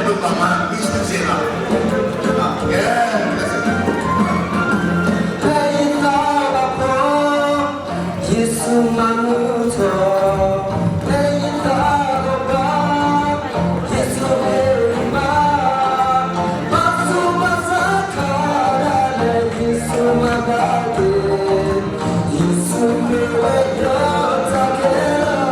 ပမၤမံစ့ၢ်လီၤ. ကဲ, ဖဲယသးဘၣ်ဖှီၣ်, ယ့ၣ်ၡူးမၤမူထီၣ်, ဖဲယသးဘၣ်ဘၣ်, ယ့ၣ်ၡူးမ့ၢ်မၤ, ဘၣ်ဆူးဘၣ်ဆါခါဒၣ်လဲာ် ယ့ၣ်ၡူးမၤဘၣ်က့ၤ, ယ့ၣ်ၡူးမ့ၢ်ဝဲယတၢ်ခဲလၢာ်